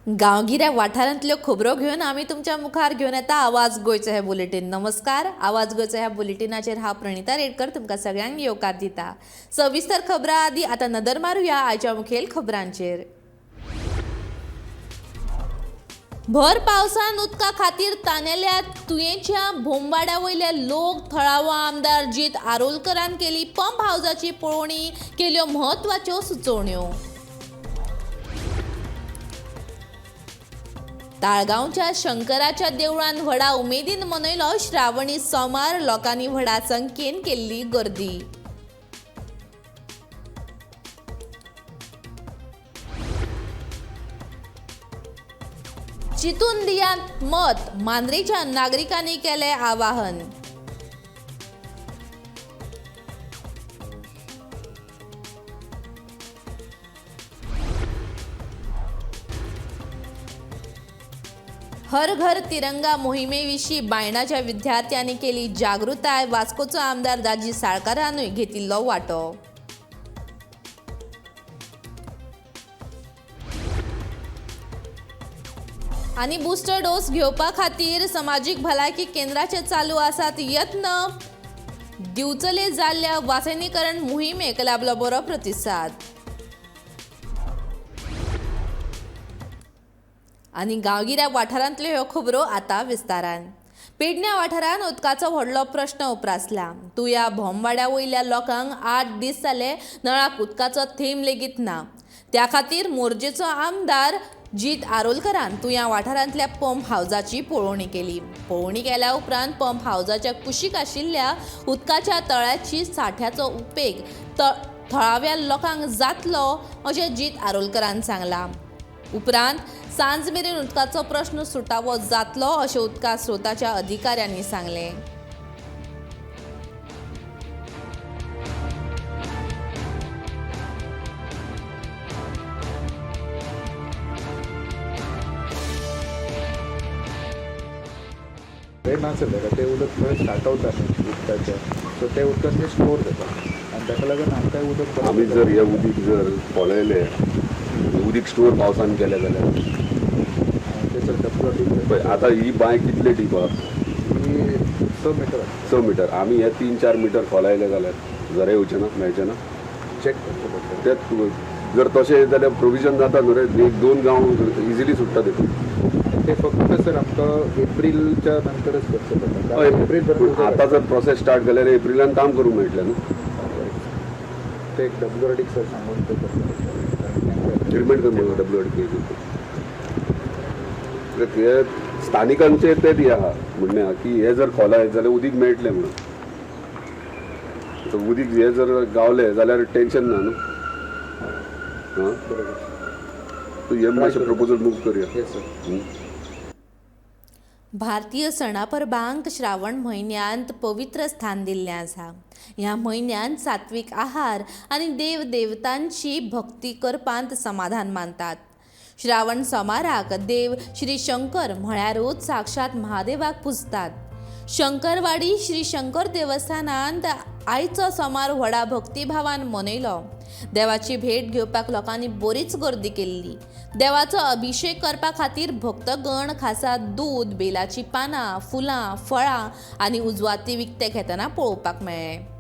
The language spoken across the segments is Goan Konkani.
गांवगिऱ्या वाठारांतल्यो खबरो घेवन आमी तुमच्या मुखार घेवन येता आवाज गोंयचो हे बुलेटीन. नमस्कार, आवाज गोंयचो ह्या बुलेटिनाचेर हांव प्रणिता रेडकर तुमकां सगळ्यांक येवकार दिता. सविस्तर खबरां आदी आतां नदर मारुया आयच्या मुखेल खबरांचेर. भर पावसान उदका खातीर तानेल्या तुयेंच्या भोमवाड्या वयले लोक थळावो आमदार जीत आरोलकरान केली पंप हावजाची पळोवणी, केल्यो म्हत्वाच्यो सुचोवण्यो. ताळगांवच्या शंकराच्या देवळान व्हडा उमेदीन मनयलो श्रावणी सोमार, लोकांनी व्हडा संख्येन केल्ली गर्दी. चितून दियात मत, मांद्रेच्या नागरिकांनी केले आवाहन. हर घर तिरंगा मोहिमेविशीं बायणाच्या विद्यार्थ्यांनी केली जागृताय, वास्कोचो आमदार दाजी साळकारानूय घेतिल्लो वांटो. आनी बुस्टर डोस घेवपा खातीर समाजीक भलायकी केंद्राचे चालू आसात यत्न, दिवचले जाल्ल्या वासिनीकरण मोहिमेक लाभलो बरो प्रतिसाद. आनी गांवगिऱ्या वाठारांतल्यो ह्यो खबरो आतां विस्तारान. पेडण्या वाठारांत उदकाचो व्हडलो प्रश्न उप्रासला. तुया भोमवाड्या वयल्या लोकांक 8 दीस जाले नळाक उदकाचो थेंब लेगीत ना. त्या खातीर मोरजेचो आमदार जीत आरोलकरान तुया वाठारांतल्या पंप हावजाची पळोवणी केली. पळोवणी केल्या उपरांत पंप हावजाच्या कुशीक आशिल्ल्या उदकाच्या तळ्याची साठ्याचो उपेग थळाव्या लोकांक जातलो अशें जीत आरोलकरान सांगलां. उपरांत सांज मेरेन उदकाचो प्रश्न सुटावो जातलो अशें उदका स्रोताच्या अधिकाऱ्यांनी सांगलें. हे ना सर, ताका तें उदक थंय साठवता न्ही उदकाचें, सो तें उदक तें स्टोर जाता आनी ताका लागून आमकां उदक आमी जर हें उदीक जर पळयलें, उदीक स्टोर पावसान केलें जाल्यार तें सर डब्ल्यू पळय आतां ही बांय कितले डीप आहा? ही 6 मिटर. 6 मिटर. आमी हे 3-4 मिटर खोलायले जाल्यार झरे येवचें ना, मेळचें ना? चॅक करचें पडटलें. तें जर तशें जाल्यार प्रोविजन जाता न्हू रे, 1-2 गांव इजिली सुट्टा तितून. ते फक्त सर आमकां एप्रिलच्या नंतरच करचें पडटा. एप्रील पर्यंत आतां जर प्रोसेस स्टार्ट जाल्यार एप्रिलान काम करूंक मेळटलें न्हू. ते एक डब्ल्यू आर डीक सर सांगून ते करचें पडटलें. ट्रिटमेंट कर म्हणून डब्ल्यू आर डी हे स्थानिकांचे ते दी आहा म्हणणें आहा की हे जर खोलायत जाल्यार उदीक मेळटलें म्हणून. उदीक हे जर गावलें जाल्यार टेंशन ना न्हू. हां बरोबर. तूं हे मातशें प्रपोजल मूव करुया. Yes sir. भारतीय सणा परबांक श्रावण म्हयन्यांत पवित्र स्थान दिल्लें आसा. ह्या म्हयन्यांत सात्वीक आहार आनी देव देवतांची भक्ती करपांत समाधान मानतात. श्रावण सोमाराक देव श्री शंकर म्हळ्यारूच साक्षात महादेवाक पुजतात. शंकरवाडी श्री शंकर देवस्थानांत आयचो सोमार व्हडा भक्तिभावान मनयलो. देवाची भेट घेवपाक लोकांनी बरीच गर्दी केल्ली. देवाचो अभिषेक करपा खातीर भक्तगण खासा दूद, बेलाची पानां, फुलां, फळां आनी उजवाती विकते घेतना पळोवपाक मेळ्ळें.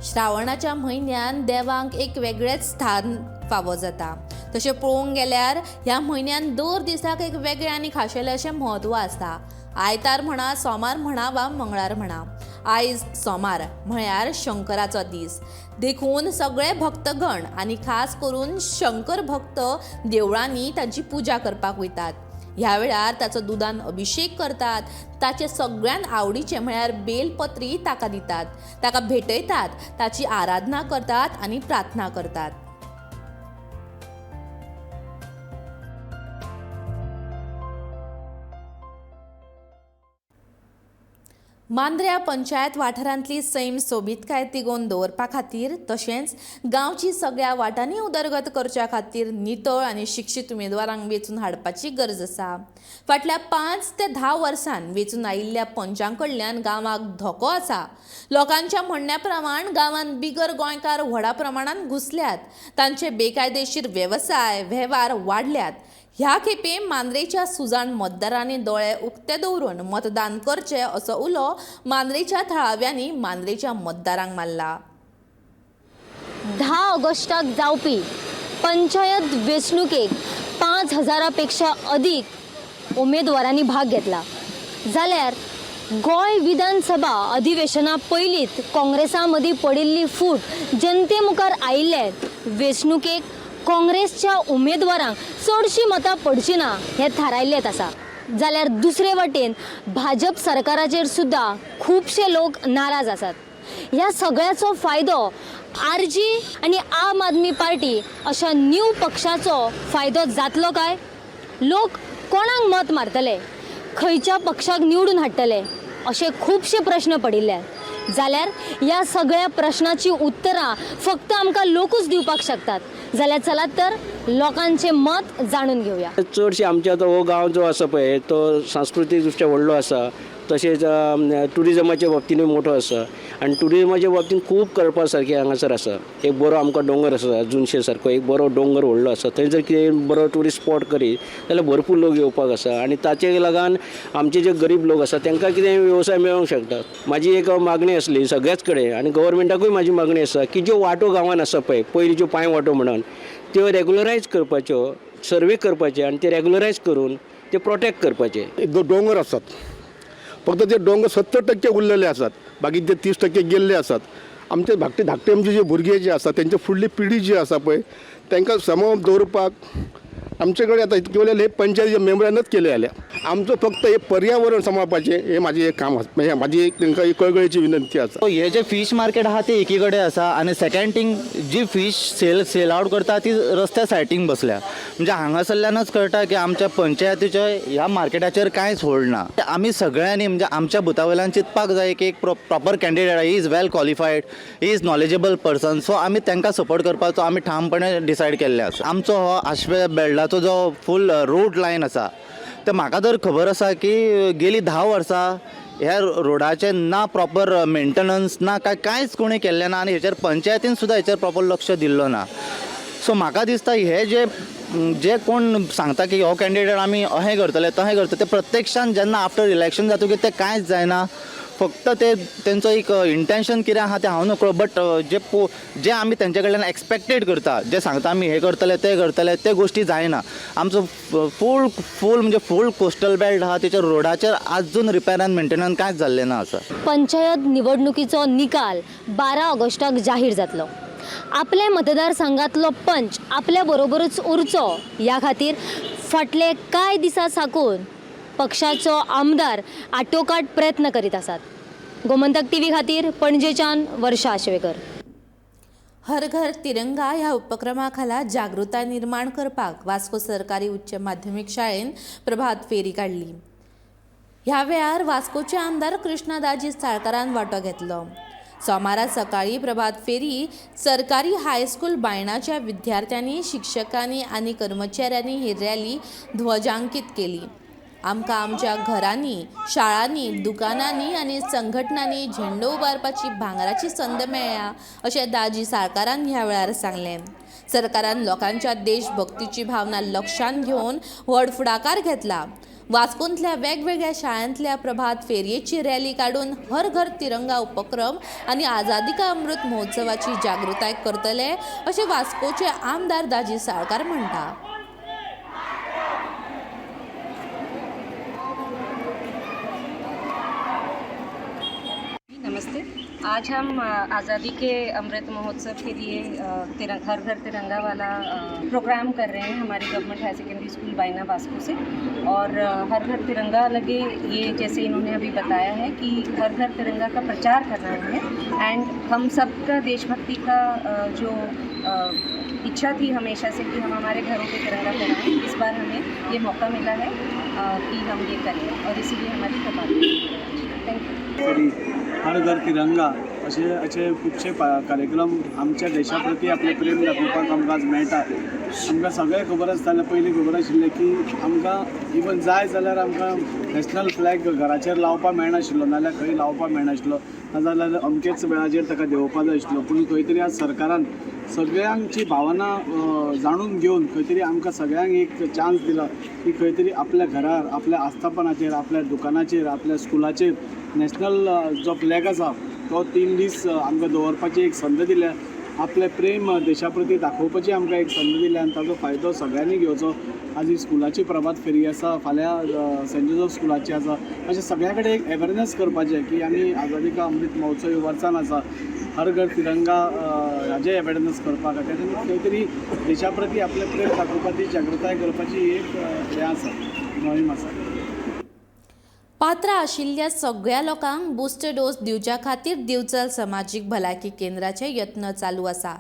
श्रावणाच्या म्हयन्यान देवांक एक वेगळेंच स्थान फावो जाता. तशें पळोवंक गेल्यार ह्या म्हयन्यान दर दिसाक एक वेगळें आनी खाशेलें अशें म्हत्व आसता. आयतार म्हणा, सोमार म्हणा वा मंगळार म्हणा, आयज सोमार म्हळ्यार शंकराचो दीस. देखून सगळे भक्तगण आनी खास करून शंकर भक्त देवळांनी तांची पुजा करपाक वयतात. ह्या वेळार ताचो दुदान अभिशेक करतात. ताचे सगळ्यान आवडीचे म्हळ्यार बेलपत्री ताका दितात, ताका भेटयतात, ताची आराधना करतात आनी प्रार्थना करतात. मांद्र्या पंचायत वाठारांतली सैम सोबीतकाय तिगोवन दवरपा खातीर तशेंच गांवची सगळ्या वाटांनी उदरगत करच्या खातीर नितळ आनी शिक्षीत उमेदवारांक वेंचून हाडपाची गरज आसा. फाटल्या 5 ते 10 वर्सां वेंचून आयिल्ल्या पंचां कडल्यान गांवाक धोको आसा. लोकांच्या म्हणण्या प्रमाण गांवांत बिगर गोंयकार व्हडा प्रमाणांत घुसल्यात, तांचे बेकायदेशीर वेवसाय वेव्हार वाडल्यात. ह्या खेपे मांद्रेच्या सुजाण मतदारांनी दोळे उक्ते दवरून मतदान करचें असो उलो मांद्रेच्या थळाव्यांनी मांद्रेच्या मतदारांक मारला. 10 ऑगस्टाक जावपी पंचायत वेंचणुकेक 5000 पेक्षा अदीक उमेदवारांनी भाग घेतला. जाल्यार गोंय विधानसभा अधिवेशना पयलींच काँग्रेसा मदीं पडिल्ली फूट जनते मुखार आयिल्ले वेंचणुकेक काँग्रेसच्या उमेदवारांक चडशीं मतां पडची ना हें थारायल्लेंच आसा. जाल्यार दुसरे वटेन भाजप सरकाराचेर सुद्दां खुबशे लोक नाराज आसात. ह्या सगळ्याचो फायदो आरजी आनी आम आदमी पार्टी अशा न्यू पक्षाचो फायदो जातलो काय? लोक कोणाक मत मारतले, खंयच्या पक्षाक निवडून हाडटले अशे खुबशे प्रश्न पडिल्ले. जाल्यार ह्या सगळ्या प्रश्नाची उत्तरां फक्त आमकां लोकूच दिवपाक शकतात. जाल्यार चलात तर लोकांचें मत जाणून घेवया. चडशे आमच्या आतां हो गांव जो आसा पळय तो सांस्कृतीक दृश्ट्या व्हडलो आसा, तशेंच ट्युरिजमाच्या बाबतीनूय मोठो आसा आनी ट्युरिजमाच्या बाबतीन खूब करपा सारकें हांगासर आसा. एक बरो आमकां दोंगर आसा जुनशे सारको एक बरो दोंगर व्हडलो आसा, थंय जर कितें बरो ट्युरिस्ट स्पॉट करीत जाल्यार भरपूर लोक येवपाक आसा आनी ताचे लागून आमचे जे गरीब लोक आसा तांकां कितें वेवसाय मेळोंक शकता. म्हाजी एक मागणी आसली सगळ्याच कडेन आनी गव्हर्मेंटाकूय म्हाजी मागणी आसा की ज्यो वाटो गांवांत आसा पळय पयलीं ज्यो पांय वाटो म्हणून त्यो रेगुलरायज करपाच्यो, सर्वे करपाचे आनी ते रेगुलरायज करून ते प्रोटेक्ट करपाचे. एक दोन डोंगर आसात, फक्त ते डोंगर 70% उरलेले आसात, बाकी ते 30% गेल्ले आसात. आमचे धाकटे धाकटे आमचे जे भुरगे जे आसा तेंचे फुडली पिढी जी आसा पळय तांकां सांबाळून दवरपाक आमचे कडेन आतां इतके वेळार हे पंचायतीच्या मेंबरानच केले जाल्यार आमचो फक्त हे पर्यावरण सांबाळपाचें हें म्हाजें एक काम आसा, हें म्हाजी एक तांकां एक कळकळीची विनंती आसा. हे जे फीश मार्केट आहा ते एकी कडेन आसा आनी सेकंड थींग जी फीश सेल आवट करता ती रस्त्या सायडीक बसल्या. म्हणजे हांगासरल्यानच कळटा की आमच्या पंचायतीच्या ह्या मार्केटाचेर कांयच होल्ड ना. आमी सगळ्यांनी म्हणजे आमच्या बुथा वयल्यान चिंतपाक जाय की एक proper candidate, he is well qualified, he is knowledgeable person. So आमी तांकां सपोर्ट करपाचो आमी ठामपणे डिसायड केल्लें आसा. आमचो हो आश्वे बेल्डाचो जो फूल रोड लायन आसा ते म्हाका तर खबर आसा की गेली 10 वर्सां ह्या रोडाचें ना प्रॉपर मेंटेनन्स ना काय कांयच कोणी केल्लें ना आनी हेचेर पंचायतीन सुद्दां हेचेर प्रॉपर लक्ष दिल्लो ना. सो म्हाका दिसता हे जे जे कोण सांगता की हो कॅन्डिडेट आमी अहें करतले तहें करतले ते प्रत्यक्षान जेन्ना आफ्टर इलेक्शन जातकीर तें कांयच जायना. फक्त ते तेंचो एक इंटेन्शन कितें आहा तें हांव नकळो, बट जे आमी तेंचे कडल्यान एक्सपेक्टेड करता, जे सांगता आमी हें करतले तें करतले, ते गोश्टी जायना. आमचो फूल फूल म्हणजे फूल कोस्टल बेल्ट आहा तेच्या रोडाचेर आजून रिपेर आनी मेंटेनन्स कांयच जाल्लें ना आसा. पंचायत निवडणुकीचो निकाल 12 ऑगस्टाक जाहीर जातलो. आपल्या मतदारसंघातलो पंच आपल्या बरोबरूच उरचो ह्या खातीर फाटले कांय दिसां साकून पक्षाचो आमदार आटोकाट प्रयत्न करीत आसात. गोमंतक टीव्ही खातीर पणजेच्यान वर्षा आश्वेकर. हर घर तिरंगा ह्या उपक्रमा खाला जागृताय निर्माण करपाक वास्को सरकारी उच्च माध्यमीक शाळेन प्रभात फेरी काडली. ह्या वेळार वास्कोचे आमदार कृष्णा दाजी साळकारान वांटो घेतलो. सोमारा सकाळी प्रभात फेरी सरकारी हायस्कूल बायणाच्या विद्यार्थ्यांनी, शिक्षकांनी आनी कर्मचाऱ्यांनी ही रॅली ध्वजांकीत केली. आमकां आमच्या घरांनी, शाळांनी, दुकानांनी आनी संघटनांनी झेंडो उबारपाची भांगराची संद मेळ्ळ्या अशें दाजी साळकारान ह्या वेळार सांगलें. सरकारान लोकांच्या देशभक्तीची भावना लक्षांत घेवन व्हड फुडाकार घेतला. वास्कोंतल्या वेगवेगळ्या शाळांतल्या प्रभात फेरयेची रॅली काडून हर घर तिरंगा उपक्रम आनी आझादी का अमृत महोत्सवाची जागृताय करतले अशें वास्कोचे आमदार दाजी साळकार म्हणटा. नमस्ते. आज हम आज़ादी के अमृत महोत्सव के लिए हर घर तिरंगा वाला प्रोग्राम कर रहे हैं हमारी government higher secondary school Baina Vasco से। और हर घर तिरंगा लगे, ये जैसे इन्होंने अभी बताया है कि हर घर तिरंगा का प्रचार करना है। एंड हम सबका देशभक्ति का जो इच्छा थी हमेशा से कि हम हमारे घरों पे तिरंगा फहराएं, इस बार हमें ये मौका मिला है कि हम ये करें और इसीलिए हमारी प्रभात। Thank you. तरी हर घर तिरंगा अशे अशे खुबशे कार्यक्रम आमच्या देशा प्रती आपलें प्रेम दाखोवपाक आमकां आज मेळटा। आमकां सगळें खबर आसतालें, पयलीं खबर आशिल्लें की आमकां इवन जाय जाल्यार आमकां नॅशनल फ्लॅग घराचेर लावपाक मेळनाशिल्लो, नाजाल्यार खंय लावपाक मेळनाशिल्लो, नाजाल्यार अमकेच वेळाचेर ताका देंवोवपाक जाय आशिल्लो। पूण खंय तरी आज सरकारान सगळ्यांची भावना जाणून घेवन खंय तरी आमकां सगळ्यांक एक चान्स दिला की खंय तरी आपल्या घरार, आपल्या आस्थापनाचेर, आपल्या दुकानाचेर, आपल्या स्कुलाचेर नॅशनल जो फ्लॅग आसा तो 3 दीस आमकां दवरपाची एक संद दिल्या, आपलें प्रेम देशा प्रती दाखोवपाची आमकां एक संद दिल्या आनी ताजो फायदो सगळ्यांनी घेवचो। आज ही स्कुलाची प्रभात फेरी आसा, फाल्यां सेंट जोजफ स्कुलाची आसा, अशें सगळ्या कडेन एक अवेरनेस करपाचें की आमी आझादी का अमृत महोत्सव वर्सान आसा, हर घर तिरंगा हाजें अवेरनेस करपाक खातीर खंय तरी देशा प्रती आपलें प्रेम दाखोवपाची, जागृताय करपाची एक हें आसा, मोहीम आसा। पात्र आशिल्ल्या सगळ्या लोकांक बुस्टर डोस दिवच्या खातीर दिवचल समाजीक भलायकी केंद्राचे यत्न चालू आसा,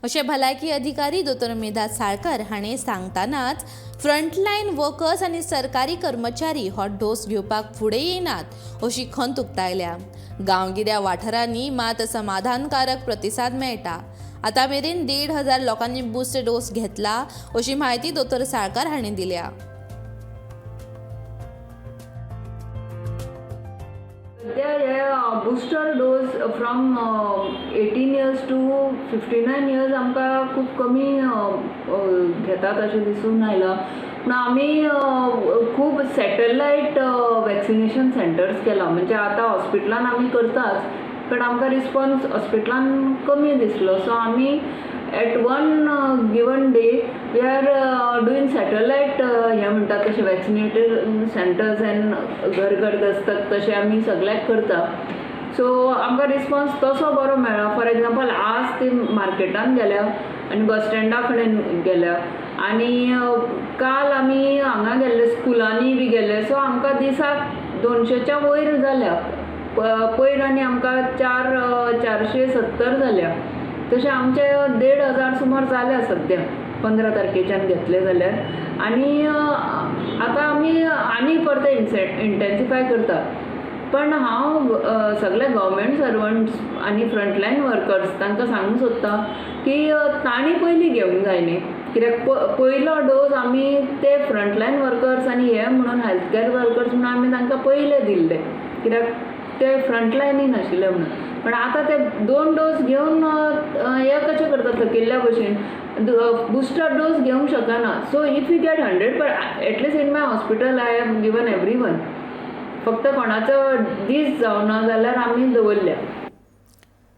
अशें भलायकी अधिकारी दोतोर मेधा साळकर हाणें सांगतानाच फ्रंटलायन वर्कर्स आनी सरकारी कर्मचारी हो डोस घेवपाक फुडें येनात अशी खंत उक्तायल्या। गांवगिऱ्या वाठारांनी मात समाधानकारक प्रतिसाद मेळटा। आतां मेरेन 1,500 लोकांनी बुस्टर डोस घेतला अशी म्हायती दोतोर साळकार हाणें दिल्या। सध्या हे booster dose from 18 years to 59 years आमकां खूब कमी घेतात अशें दिसून आयलां। पूण आमी खूब सॅटलायट वॅक्सिनेशन सेंटर्स केला, म्हणजे आतां हॉस्पिटलान आमी करताच, पण आमकां रिस्पॉन्स हॉस्पिटलान कमी दिसलो। सो आमी at one given day we are doing satellite हें म्हणटा तशें वॅक्सिनेटेड सेंटर्स एंड घर घर दस्तक तशें आमी सगळ्याक करता। सो आमकां रिस्पॉन्स तसो बरो मेळ्ळा। फॉर एग्जाम्पल आज ती मार्केटान गेल्या आनी बस स्टँडा कडेन गेल्या आनी काल आमी हांगा गेल्ले स्कुलांनी बी गेल्ले। सो आमकां दिसाक 200च्या वयर जाल्या, पयर आनी आमकां 470 जाल्या, तशें आमचे 1,500 सुमार जाल्या सद्या 15 तारखेच्यान घेतले जाल्यार। आनी आतां आमी आनी परते इंटेन्सिफाय करता। पण हांव सगळे गव्हर्मेंट सर्वंट्स आनी फ्रंटलायन वर्कर्स तांकां सांगूंक सोदता की तांणी पयलीं घेवंक जाय न्ही, कित्याक पयलो डोस आमी ते फ्रंटलायन वर्कर्स आनी हे म्हणून हेल्थ कॅर वर्कर्स म्हणून आमी तांकां पयले दिल्ले, कित्याक ते फ्रंटलायनीन आशिल्ले म्हणून। पण आतां ते 2 डोस घेवन हे कशें करता थकिल्ल्या भशेन, बुस्टर डोस घेवंक शकना। So if you get 100 at least in my hospital I have given every one, फक्त कोणाचो दीस जावना जाल्यार आमी दवरल्या।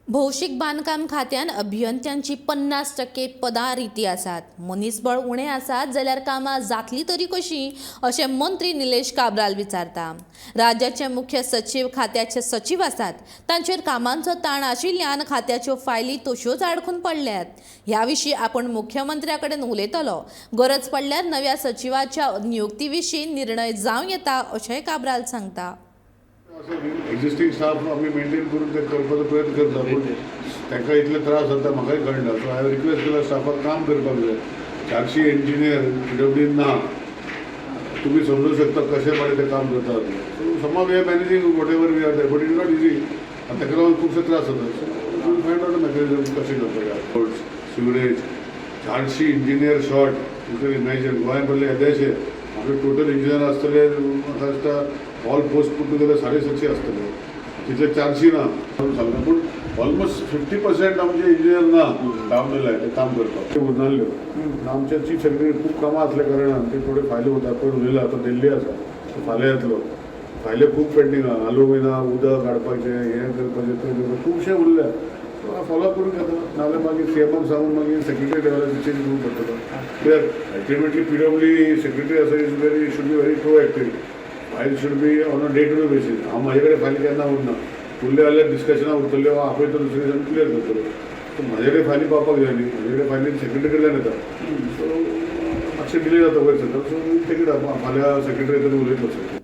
भौशीक बांदकाम खात्यान अभियंत्यांची 50% पदां रिती आसात, मनीसबळ उणें आसात जाल्यार कामां जातली तरी कशी अशें मंत्री निलेश काब्राल विचारता। राज्याचे मुख्य सचीव खात्याचे सचीव आसात, तांचेर कामांचो ताण आशिल्ल्यान खात्याच्यो फायली तश्योच आडखून पडल्यात। ह्या विशीं आपूण मुख्यमंत्र्या कडेन उलयतलो, गरज पडल्यार नव्या सचिवाच्या नियुक्ती विशीं निर्णय जावं येता अशेंय काब्राल सांगता। एक्झिस्टींग स्टाफ आमी मेंटेन करून ते करपाचो प्रयत्न करता, पूण तांकां इतले त्रास जाता म्हाकाय कळना। सो हांवें रिक्वेस्ट केला स्टाफाक काम करपाक जाय। 400 इंजिनियर PWD ना, तुमी समजूं शकता कशें पाडे ते काम करतात। So somehow we are managing whatever we are there, but it is not easy. आनी ताका लागून खुबशे त्रास जाता। So we'll find out a mechanism कशें करपाचें। Roads, sewerage, 400 engineer short, you can imagine. गोंयांत पडले येदेशे आपले टोटल इंजिनियर आसतले म्हाका दिसता ऑल पोस्ट पुट टुगेदर 750 आसतले, तितले 400 ना सांगना, पूण ऑलमोस्ट 50% आमचे इंजिनियर ना काम दिलाय ते काम करपाक ते उरनासल्यो। आमचे चीफ सेक्रेटरी खूब कामां आसल्या कारणान ते थोडे फायली उरता। पयर उलयला आतां दिल्ली आसा, फाल्यां येतलो, फायले खूब पेंडींग आहा, आलुमिना उदक हाडपाचें, हें करपाचें, तें करपाचें, खुबशें उरल्या। सो फॉलोअप करून घेता, नाजाल्यार मागीर सीएमाक सांगून मागीर सेक्रेटरी लेवलाचेर चेंज करूंक पडटलो। कित्याक अल्टिमेटली PWD secretary आसा is very should be very proactive. File should be on a day to day basis. हांव म्हाजे कडेन फायल केन्ना उरना, उरले जाल्यार डिस्कशनां उरतल्यो, हांव आपयतो दुसरे दिसान क्लियर करतलो. सो म्हाजे कडेन फायली पावपाक जाय न्ही, म्हाजे कडेन फायली सेक्रेटरी कडल्यान येता, सो मातशें डिले जाता वयर सरता. So take it up, फाल्यां सेक्रेटरी येता, उलयतलो सर.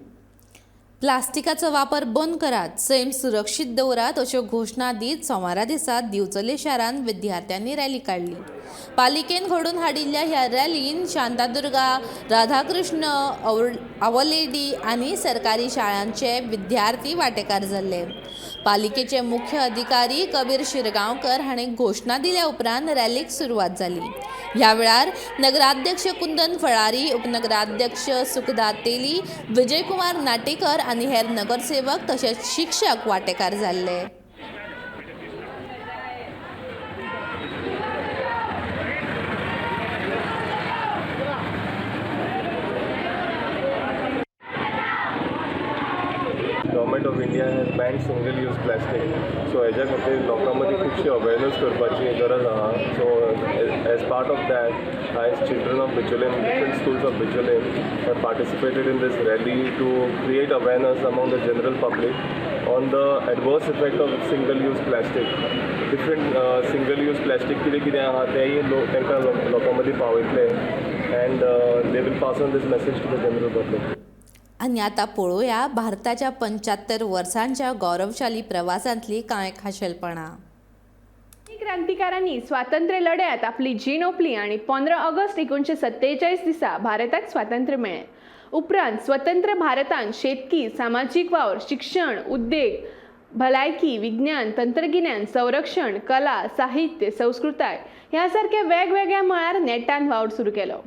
प्लास्टिकाचो वापर बंद करात, सैम सुरक्षीत दवरात अश्यो घोशणा दीत सोमारा दिसा दिवचले शारांत विद्यार्थ्यांनी रॅली काडली. पालिकेन घडोवन हाडिल्ल्या ह्या रॅलीन शांतादुर्गा, राधाकृष्ण, आवलेडी आनी सरकारी शाळांचे विद्यार्थी वांटेकार जाल्ले. पालिकेचे मुख्य अधिकारी कबीर शिरगांवकर हांणी घोशणा दिल्या उपरांत रॅलीक सुरवात जाली. ह्या वेळार नगराध्यक्ष कुंदन फळारी, उपनगराध्यक्ष सुखदा तेली, विजयकुमार नाटेकर आनी हेर नगरसेवक तशेंच शिक्षक वांटेकार जाल्ले. Government of India has banned single use plastic. So हेज्या खातीर लोकां मदीं खुबशी अवेरनस करपाची गरज आहा. So as part of that, आयज children of Bicholim, different schools of Bicholim have participated in this rally to create awareness among the general public on the adverse effect of single use plastic. Different single use plastic कितें कितें आहा तेंय लोक तांकां लोकां मदीं पावयतले and they will pass on this message to the general public. आनी आतां पळोवया भारताच्या 75 वर्सांच्या गौरवशाली प्रवासांतली कांय खाशेलपणां. क्रांतिकारांनी स्वातंत्र्य लढ्यात आपली जीण ओंपली आनी 15 ऑगस्ट 1947 दिसा भारताक स्वातंत्र्य मेळ्ळें. उपरांत स्वतंत्र भारतान शेतकी, सामाजीक वावर, शिक्षण, उद्देग, भलायकी, विज्ञान, तंत्रगिन्यान, संरक्षण, कला, साहित्य, संस्कृताय ह्या सारक्या वेगवेगळ्या मळार नेटान वावर सुरू केलो.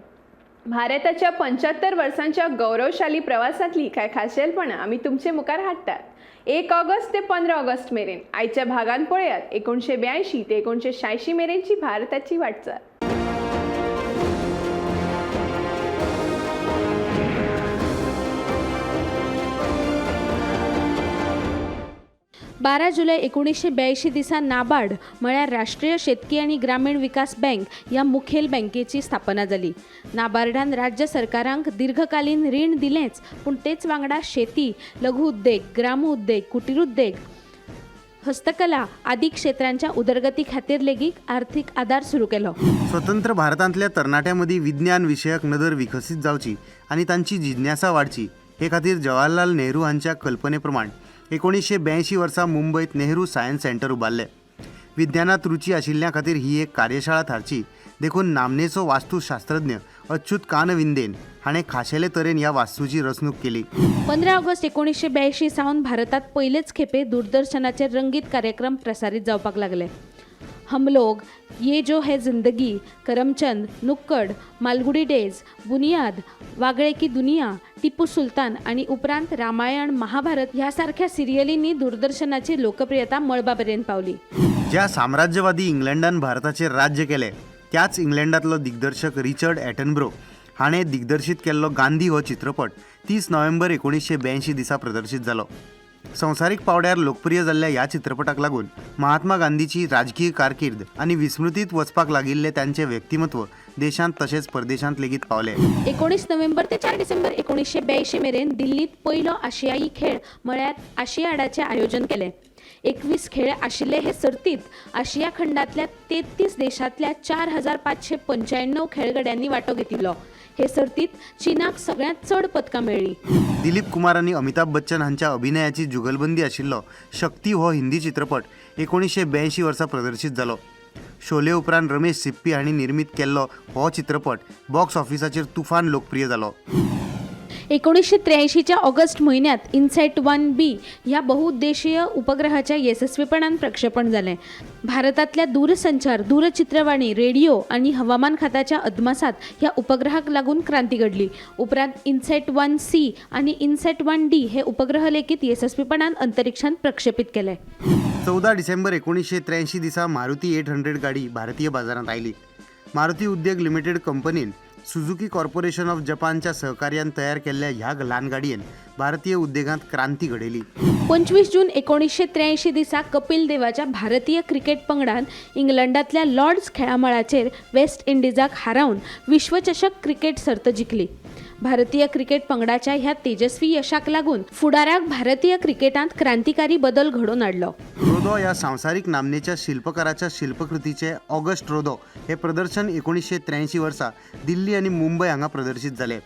भारताच्या 75 वर्सांच्या गौरवशाली प्रवासांतली कांय खाशेलपणां आमी तुमचे मुखार हाडटात. 1 ऑगस्ट ते 15 ऑगस्ट मेरेन आयच्या भागान पळयात 1982 ते 1986 मेरेनची भारताची वाटचाल. बारा जुलय 1982 दिसा नाबार्ड म्हळ्यार राष्ट्रीय शेतकी आनी ग्रामीण विकास बँक ह्या मुखेल बँकेची स्थापना जाली. नाबार्डान राज्य सरकारांक दीर्घकालीन रीण दिलेंच, पूण तेच वांगडा शेती, लघु उद्देग, ग्राम उद्देग, कुटीर उद्देग, हस्तकला आदी क्षेत्रांच्या उदरगती खातीर लेगीत आर्थीक आदार सुरू केलो. स्वतंत्र भारतांतल्या तरणाट्यां मदीं विज्ञान विशयक नदर विकसीत जावची आनी तांची जिज्ञासा वाडची हे खातीर जवाहरलाल नेहरू हांच्या कल्पने प्रमाण 1982 वर्सा मुंबयत नेहरू सायन्स सेंटर उबारलें. विज्ञानांत रुची आशिल्ल्या खातीर ही एक कार्यशाळा थारची देखून नामनेचो वास्तुशास्त्रज्ञ अच्युत कानविंदेन हाणें खाशेले तरेन ह्या वास्तूची रचणूक केली. 15 ऑगस्ट 1982 सावन भारतांत पयलेच खेपे दूरदर्शनाचेर रंगीत कार्यक्रम प्रसारीत जावपाक लागले. हम लोग, ये जो है जिंदगी, करमचंद, नुक्कड, मालगुडी डेज, बुनियाद, वागळे की दुनिया, टिपू सुलतान आनी उपरांत रामायण, महाभारत ह्या सारख्या सिरियलींनी दूरदर्शनाची लोकप्रियता मळबा मेरेन पावली. ज्या साम्राज्यवादी इंग्लंडान भारताचेर राज्य केलें त्याच इंग्लंडांतलो दिग्दर्शक रिचर्ड एटनब्रो हाणें दिग्दर्शीत केल्लो गांधी हो चित्रपट 30 नोव्हेंबर 1982 दिसा प्रदर्शीत जालो. संवसारीक पावड्यार लोकप्रिय जाल्ल्या ह्या चित्रपटाक लागून महात्मा गांधीची राजकीय कारकीर्द आनी विस्मृतीत वचपाक लागिल्लें तांचें व्यक्तिमत्व देशांत तशेंच परदेशांत लेगीत पावलें. 19 नोव्हेंबर ते 4 डिसेंबर 1982 मेरेन दिल्लींत पयलो आशियाई खेळ म्हळ्यार आशियाडाचें आयोजन केलें. 21 खेळ आशिल्ले हे सर्तींत आशिया खंडांतल्या 33 देशांतल्या 4595 खेळगड्यांनी वांटो घेतिल्लो. हे सर्तींत चीनाक सगळ्यांत चड पदकां मेळ्ळीं. दिलीप कुमार आनी अमिताभ बच्चन हांच्या अभिनयाची जुगलबंदी आशिल्लो शक्ती हो हिंदी चित्रपट 1982 वर्सा प्रदर्शीत जालो. शोले उपरांत रमेश सिप्पी हांणी निर्मीत केल्लो हो चित्रपट बॉक्स ऑफिसाचेर तुफान लोकप्रिय जालो. 1983च्या ऑगस्ट म्हयन्यांत इनसॅट 1B ह्या बहुउद्देशीय उपग्रहाच्या येसस्वीपणान प्रक्षेपण जालें. भारतांतल्या दूरसंचार, दूरचित्रवाणी, रेडिओ आनी हवामान खात्याच्या अदमासांत ह्या उपग्रहाक लागून क्रांती घडली. उपरांत इनसॅट 1C आनी इनसॅट 1D हे उपग्रह लेगीत येसस्वीपणान अंतरिक्षांत प्रक्षेपीत केले. 14 डिसेंबर 1983 दिसा मारुती 800 गाडी भारतीय बाजारांत आयली. मारुती उद्योग लिमिटेड कंपनीन सुझुकी कॉर्पोरेशन ऑफ जपानच्या सहकार्यान तयार केल्ल्या ह्या ल्हान गाडयेन भारतीय उद्देगांत क्रांती घडयली. 25 जून 1983 दिसा कपिल देवाच्या भारतीय क्रिकेट पंगडान इंग्लंडांतल्या लॉर्ड्स खेळामळाचेर वेस्ट इंडिजाक हारोवन विश्वचषक क्रिकेट सर्त जिखली. भारतीय क्रिकेट पंगडाच्या ह्या तेजस्वी यशाक लागून फुडाराक भारतीय क्रिकेटांत क्रांतिकारी बदल घडोवन हाडलो. रोदो ह्या संवसारीक नामनेच्या शिल्पकाराच्या शिल्पकृतीचे ऑगस्ट रोदो हे प्रदर्शन 1983 वर्सा दिल्ली आनी मुंबय हांगा प्रदर्शीत जालें.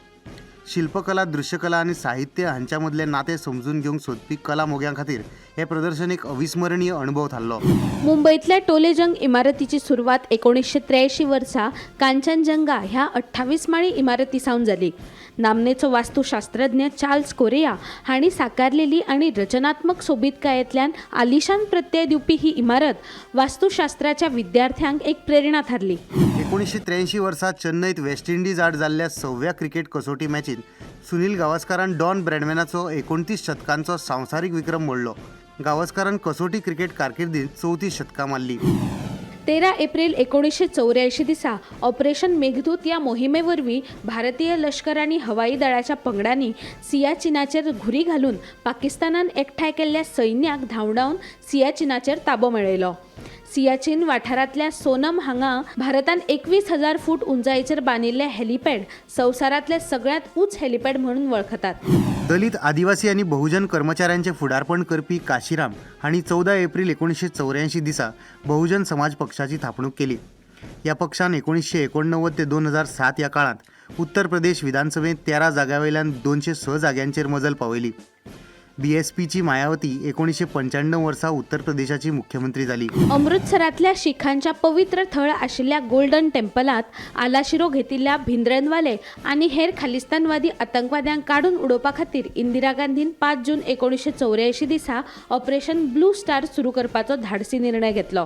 शिल्पकला, दृश्यकला आनी साहित्य हांच्या मदलें नातें समजून घेवंक सोदपी कला मोग्यां खातीर हें प्रदर्शन एक अविस्मरणीय अणभव थारलो. मुंबईतल्या टोलेजंग इमारतीची सुरवात 1983 वर्सा कांचनजंगा ह्या 28 माळी इमारती सावन जाली. नामनेचो वास्तुशास्त्रज्ञ चार्ल्स कोरेया हांणी साकारलेली आनी रचनात्मक सोबीतकायेंतल्यान आलिशान प्रत्यय दिवपी ही इमारत वास्तुशास्त्राच्या विद्यार्थ्यांक एक प्रेरणा थारली. 1983 वर्सा चेन्नईत वेस्ट इंडिज आड जाल्ल्या 6व्या क्रिकेट कसोटी मॅचींत सुनील गावस्करान डॉन ब्रॅडमॅनाचो 29 शतकांचो संवसारीक विक्रम मोडलो. गावस्करान कसोटी क्रिकेट कारकिर्दींत 34 शतकां मारली. 13 एप्रिल 1984 दिसा ऑपरेशन मेघदूत ह्या मोहिमे वरवीं भारतीय लश्कर आनी हवाई दळाच्या पंगडांनी सियाचिनाचेर घुरी घालून पाकिस्तानान एकठांय केल्ल्या सैन्याक धांवडावन सियाचिनाचेर ताबो मेळयलो. सियाचीन वाठारांतल्या सोनम हांगा भारतान 21,000 फूट उंचायेचेर बांदिल्ले हेलिपॅड संवसारांतले सगळ्यांत उंच हेलिपॅड म्हणून वळखतात. दलित, आदिवासी आनी बहुजन कर्मचाऱ्यांचें फुडारपण करपी काशीराम हांणी 14 एप्रिल 1984 दिसा बहुजन समाज पक्षाची थापणूक केली. ह्या पक्षान 1989 ते 2007 ह्या काळांत उत्तर प्रदेश विधानसभेंत 13 जाग्यां वयल्यान 206 जाग्यांचेर मजल पावयली. बीएसपीची मायावती 1995 वर्सा उत्तर प्रदेशाची मुख्यमंत्री जाली. अमृतसरांतल्या शिखांच्या पवित्र थळ आशिल्ल्या गोल्डन टेम्पलांत आलाशिरो घेतिल्ल्या भिंद्रनवाले आनी हेर खालिस्तानवादी आतंकवाद्यांक काडून उडोवपा खातीर इंदिरा गांधीन 5 जून 1984 दिसा ऑपरेशन ब्लू स्टार सुरू करपाचो धाडसी निर्णय घेतलो.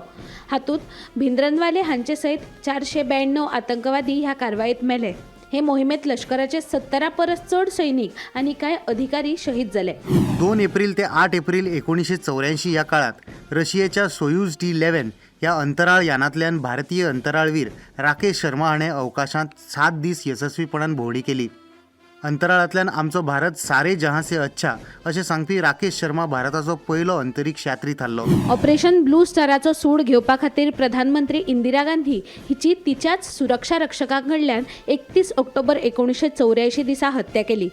हातूंत भिंद्रनवाले हांचे सयत 492 आतंकवादी ह्या कारवायेंत मेले. हे मोहिमेत लश्कराचे 70 परस चड सैनिक आनी कांय अधिकारी शहीद जाले. 2 एप्रिल ते 8 एप्रिल 1984 ह्या काळांत रशियेच्या सोयूज T-11 ह्या अंतराळ यानांतल्यान भारतीय अंतराळवीर राकेश शर्मा हाणें अवकाशांत 7 दीस येसस्वीपणान भोंवडी केली. अंतराळांतल्यान आमचो भारत सारे जहां से अच्छा अशें सांगपी राकेश शर्मा भारताचो पयलो अंतरिक्ष यात्री थारलो. ऑपरेशन ब्लू स्टाराचो सूड घेवपा खातीर प्रधानमंत्री इंदिरा गांधी हिची तिच्याच सुरक्षा रक्षकां कडल्यान 31 ऑक्टोबर 1984 दिसा हत्या केली.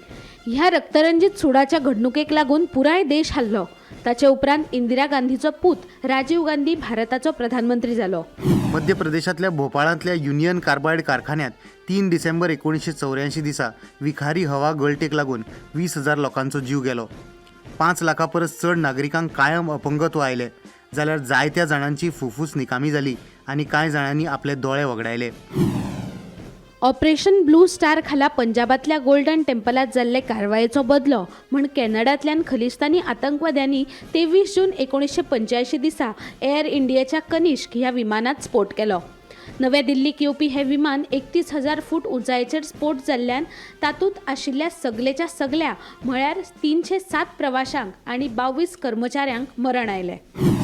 ह्या रक्तरंजित सुडाच्या घडणुकेक लागून पुराय देश हाल्लो. ताचे उपरांत इंदिरा गांधीचो पूत राजीव गांधी भारताचो प्रधानमंत्री जालो. मध्य प्रदेशांतल्या भोपाळांतल्या युनियन कार्बायड कारखान्यांत 3 डिसेंबर 1984 दिसा विखारी हवा गळटेक लागून 20,000 लोकांचो जीव गेलो. 5 लाखां परस चड नागरिकांक कायम अपंगत्व आयलें, जाल्यार जायत्या जाणांची फुफ्फुस निकामी जाली आनी कांय जाणांनी आपले दोळे वगडायले. ऑपरेशन ब्लू स्टार खाला पंजाबांतल्या गोल्डन टेम्पलांत जाल्ले कारवायेचो बदलो म्हूण कॅनडांतल्यान खलिस्तानी आतंकवाद्यांनी 23 जून 1985 दिसा एअर इंडियाच्या कनिष्क ह्या विमानांत स्फोट केलो. नव्या दिल्लीक येवपी हें विमान 31,000 फूट उंचायेचेर स्फोट जाल्ल्यान तातूंत आशिल्ल्या सगलेच्या सगल्या म्हळ्यार 307 प्रवाशांक आनी 22 कर्मचाऱ्यांक मरण आयलें.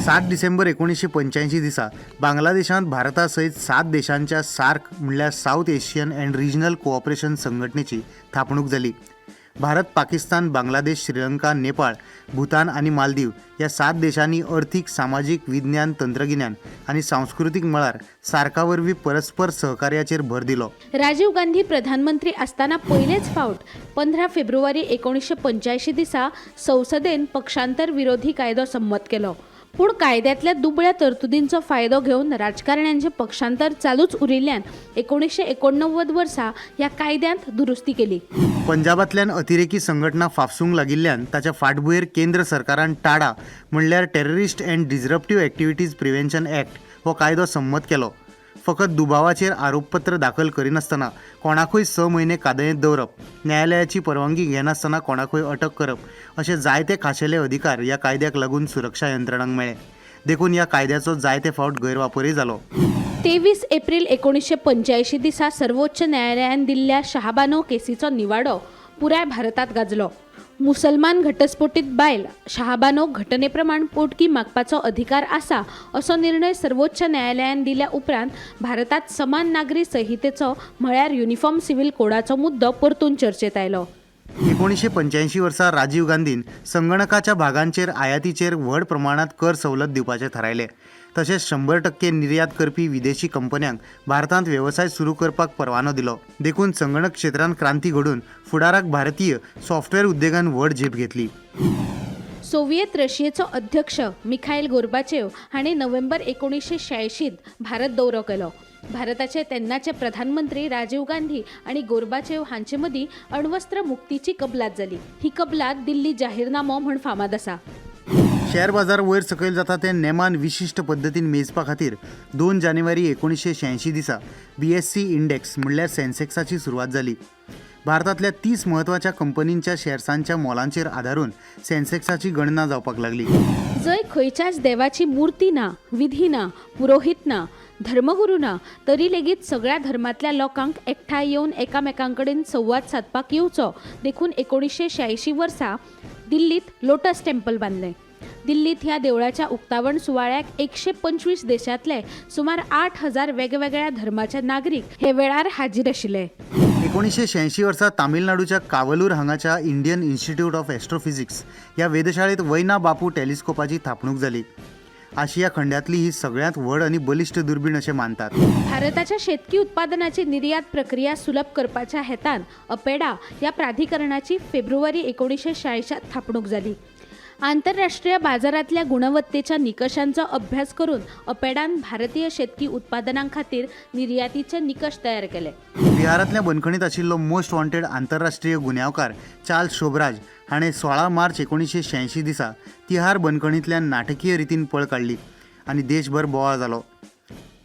7 डिसेंबर 1985 दिसा बांगलादेशांत भारता सयत 7 देशांच्या सार्क म्हणल्यार South Asian and regional cooperation संघटनेची थापणूक जाली. भारत, पाकिस्तान, बांगलादेश, श्रीलंका, नेपाळ, भूतान आनी मालदीव ह्या 7 देशांनी अर्थीक, सामाजीक, विज्ञान, तंत्रगिन्यान आनी सांस्कृतीक मळार सार्का वरवीं परस्पर सहकार्याचेर भर दिलो. राजीव गांधी प्रधानमंत्री आसतना पयलेच फावट 15 फेब्रुवारी 1985 दिसा संसदेन पक्षांतर विरोधी कायदो संमत केलो. पूण कायद्यांतल्या दुबळ्या तरतुदींचो फायदो घेवन राजकारण्यांचें पक्षांतर चालूच उरिल्ल्यान 1989 वर्सा ह्या कायद्यांत दुरुस्ती केली. पंजाबांतल्यान अतिरेकी संघटना फाफसूंक लागिल्ल्यान ताच्या फाटभुंयेर केंद्र सरकारान टाडा म्हणल्यार terrorist and disruptive activities prevention act हो कायदो संमत केलो. फकत दुबावाचेर आरोपपत्र दाखल करिनासतना कोणाकूय 6 म्हयने कादयेंत दवरप, न्यायालयाची परवानगी घेनासतना कोणाकूय अटक करप अशे जायते खाशेले अधिकार ह्या कायद्याक लागून सुरक्षा यंत्रणांक मेळ्ळे. देखून ह्या कायद्याचो जायते फावट गैरवापरूय जालो. 23 एप्रिल 1985 दिसा सर्वोच्च न्यायालयान दिल्ल्या शहाबानो केसीचो निवाडो पुराय भारतांत गाजलो. मुसलमान घटस्फोटीत बायल शहाबानो घटनेप्रमाण पोटगी मागपाचो अधिकार आसा असो निर्णय सर्वोच्च न्यायालयान दिल्या उपरांत भारतांत समान नागरी संहितेचो म्हळ्यार युनिफॉर्म सिव्हिल कोडाचो मुद्दो परतून चर्चेत आयलो. 1985 वर्सा राजीव गांधीन संगणकाच्या भागांचेर आयातीचेर व्हड प्रमाणांत कर सवलत दिवपाचें थारायलें. तशेंच 100% निर्यात करपी विदेशी कंपन्यांक भारतांत वेवसाय सुरू करपाक परवानो दिलो. देखून संगणक क्षेत्रांत क्रांती घडून फुडाराक भारतीय सॉफ्टवेअर उद्देगान व्हड झेप घेतली. सोव्हिएत रशियेचो अध्यक्ष मिखाईल गोर्बाचेव हांणी नोव्हेंबर 1986 भारत दौरो केलो. भारताचे तेन्नाचे प्रधानमंत्री राजीव गांधी आनी गोर्बाचेव हांचे मदीं अण्वस्त्र मुक्तीची कबलात जाली. ही कबलात दिल्ली जाहीरनामो म्हूण फामाद आसा. शेअर बाजार वयर सकयल जाता ते नेमान विशिश्ट पद्दतीन मेजपा खातीर 2 जानेवारी 1986 दिसा BSE index म्हणल्यार सेन्सेक्साची सुरवात जाली. भारतांतल्या 30 म्हत्वाच्या कंपनींच्या शेअर्सांच्या मोलांचेर आदारून सेन्सेक्साची गणना जावपाक लागली. जंय खंयच्याच देवाची मूर्ती ना, विधी ना, पुरोहीत ना, धर्मगुरू ना, तरी लेगीत सगळ्या धर्मांतल्या लोकांक एकठांय येवन एकामेकां कडेन संवाद सादपाक येवचो देखून 1986 वर्सा दिल्लींत लोटस टेम्पल बांदलें. दिल्लींत ह्या देवळाच्या उक्तावण सुवाळ्याक 125 देशांतले सुमार 8000 वेगवेगळ्या धर्माचे नागरीक हे वेळार हाजीर आशिल्ले. 1986 वर्सा तामिळनाडूच्या कावलूर हांगाच्या इंडियन इन्स्टिट्यूट ऑफ एस्ट्रोफिजिक्स ह्या वेधशाळेंत वैना बापू टेलिस्कोपाची थापणूक जाली. आशिया खंडांतली ही सगळ्यांत व्हड आनी बलिश्ट दुर्बीण अशें मानतात. भारताच्या शेतकी उत्पादनाची निर्यात प्रक्रिया सुलभ करपाच्या हेतान अपेडा ह्या प्राधिकरणाची फेब्रुवारी 1986 थापणूक जाली. आंतरराष्ट्रीय बाजारांतल्या गुणवत्तेच्या निकशांचो अभ्यास करून अपेडान भारतीय शेतकी उत्पादनां खातीर निर्यातीचे निकश तयार केले. बिहारांतल्या बंदखणींत आशिल्लो मोस्ट वॉन्टेड आंतरराष्ट्रीय गुन्यांवकार चार्ल्स शोभराज हाणें 16 मार्च 1986 दिसा तिहार बंदखणींतल्यान नाटकीय रितीन पळ काडली आनी देशभर बोवाळ जालो.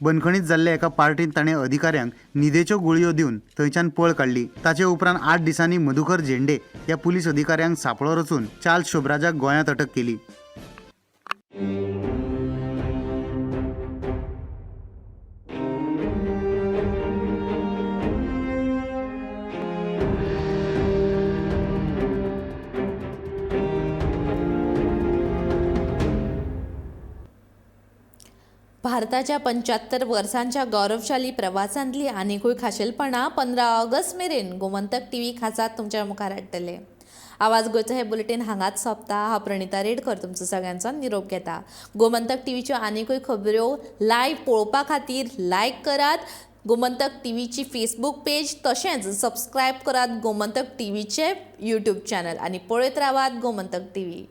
बंदखणींत जाल्ल्या एका पार्टींत ताणें अधिकाऱ्यांक न्हिदेच्यो गुळयो दिवन थंयच्यान पळ काडली. ताचे उपरांत 8 दिसांनी मधुकर झेंडे ह्या पुलीस अधिकाऱ्यांक सांपळो रचून चार्ल्स शोभराजाक गोंयांत अटक केली. भारताच्या 75 वर्सांच्या गौरवशाली प्रवासांतली आनिकूय खाशेलपणां 15 ऑगस्ट मेरेन गोमंतक टीव्ही खासा तुमच्या मुखार हाडटले. आवाज गोंयचो हे बुलेटीन हांगाच सोंपता. हांव प्रणिता रेडकर तुमचो सगळ्यांचो निरोप घेता. गोमंतक टीव्हीच्यो आनिकूय खबऱ्यो लायव्ह पळोवपा खातीर लायक करात गोमंतक टीव्हीची फेसबूक पेज, तशेंच सबस्क्रायब करात गोमंतक टीव्हीचे यूट्यूब चॅनल आनी पळयत रावात गोमंतक टीव्ही.